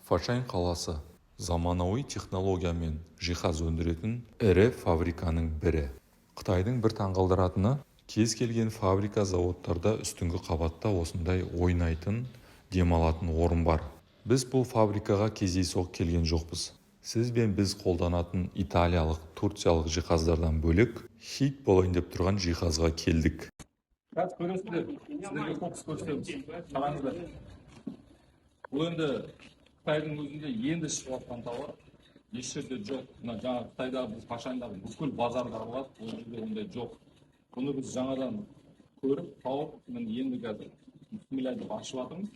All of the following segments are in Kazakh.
Фошань қаласы заманауи технологиямен жиһаз өндіретін ірі фабриканың бірі. Қытайдың бір таңғалдыратыны, кез келген фабрика, заводтарда үстіңгі қабатта осындай ойнайтын, демалатын орын бар. Біз бұл фабрикаға кездейсоқ келген жоқпыз. Сіз бен біз қолданатын италиялық, турциялық жиһаздардан бөлек, хит болайын деп тұрған жиһазға келдік. Қазір көресіздер, сіздерге фокус көрсетеміз. Қараңыздар. Бұл енді Қытайдың өзінде енді шығып жатқан тауар. Еш жерде жоқ. Мына жаңа Қытайдағы, біз Фошандағы бүкіл базарды аралап, ол жерде ондай жоқ. Бұны біз жаңадан көріп, тауып, міне енді қазір бісміллә деп ашып жатырмыз.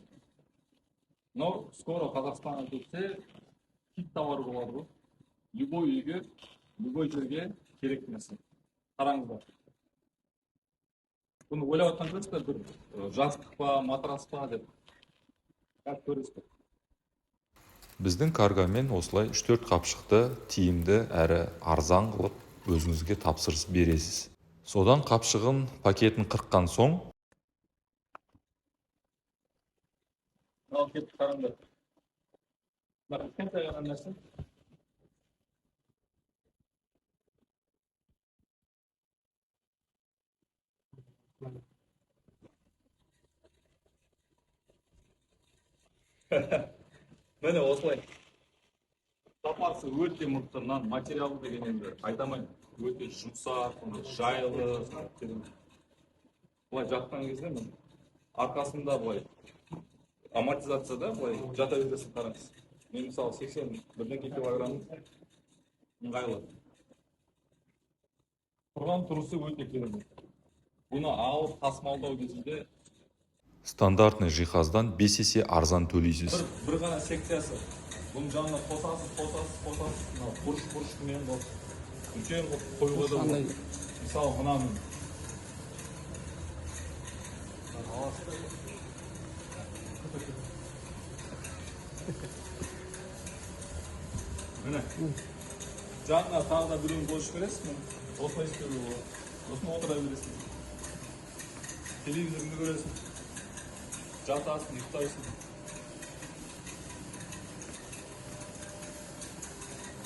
Мынау скоро Қазақстанға келсе, хит товар болады ғой. Любой үйге, любой жерге керек нәрсе. Қараңыздар. Бұны ойлап жатқан шығарсыздар, бір жастық па, матрас па деп. Қазір көресіздер. Біздің каргамен осылай 3-4 қапшықты тиімді әрі арзан қылып өзіңізге тапсырыс бересіз. Содан қапшығын, пакетін қырыққан соң Ал кетіп қараңдар. Мына кішкентай ғана нәрсе. Міне осылай. Сапасы өте мықты. Мынаның материалы деген енді айта алмаймын. Өте жұмсақ, ондай жайлы. Былай жатқан кезде міне арқасында былай амортизацияда былай жата бересің, қараңыз. Мен мысалы сексен бірдеңке килограмм, ыңғайлы. Тұрған тұрысы өте керемет. Бұны алып тасымалдау кезінде стандартный жиһаздан 5 есе арзан төлейсіз. Бір ғана секциясы. Бұның жанына қосасыз, қосасыз, қосасыз. Мынау бұрыш бұрышымен қылып, үлкен қылып қоюға да болады. Мысалы, мынаның аласыз. Міне. Жанына тағы да біреуін қосып жібересіз, міне. Осылай істеуге болады. Сосын отыра бересің. Телевизорыңды көресің. Жатасың, ұйықтайсың.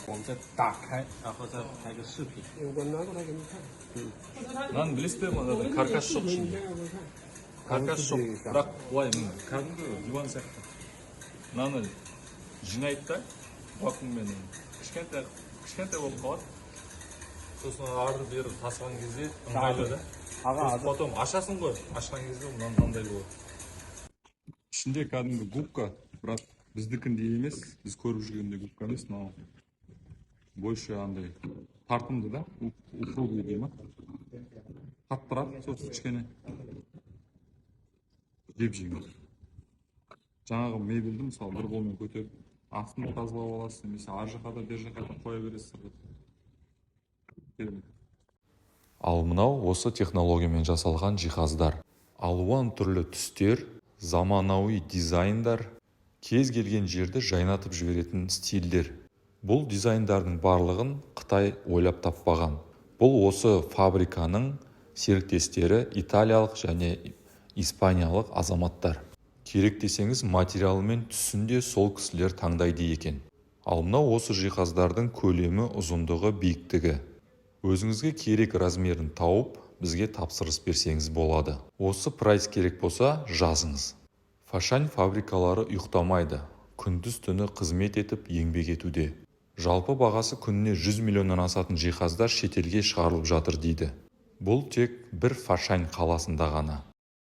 我们再打开，然后再拍个视频。我拿过来给你看。 Мынаны білесіздер ме, мынада каркас жоқ ішінде. Каркас жоқ, бірақ былай міне кәдімгі диван сияқты. Мынаны жинайды да, вакууммен кішкентай кішкентай болып қалады. Сосын ары бері тасыған кезде ыңғайлы да. Сосын потом ашасың ғой, ашқан кезде мынандай болады. Ішінде кәдімгі губка, бірақ біздікіндей емес, біз көріп жүргендей губка емес, мынау больше андай тартымды да, упругий дей ма, қаттырақ, сосын кішкене жеп жеңіл. Жаңағы мебельді мысалы бір қолмен көтеріп астын тазалап аласыз, немесе ар жаққа да, бер жаққа да қоя бересіз. Керемет. Ал мынау осы технологиямен жасалған жиһаздар. Алуан түрлі түстер, заманауи дизайндар, кез келген жерді жайнатып жіберетін стильдер. Бұл дизайндардың барлығын Қытай ойлап таппаған. Бұл осы фабриканың серіктестері италиялық және испаниялық азаматтар. Керек десеңіз, материалы мен түсін де сол кісілер таңдайды екен. Ал мынау осы жиһаздардың көлемі, ұзындығы, биіктігі. Өзіңізге керек размерін тауып, бізге тапсырыс берсеңіз болады. Осы прайс керек болса, жазыңыз. Фошань фабрикалары ұйықтамайды, күндіз түні қызмет етіп, еңбек етуде. Жалпы бағасы күніне 100 миллионнан асатын жиһаздар шетелге шығарылып жатыр дейді. Бұл тек бір Фошань қаласында ғана.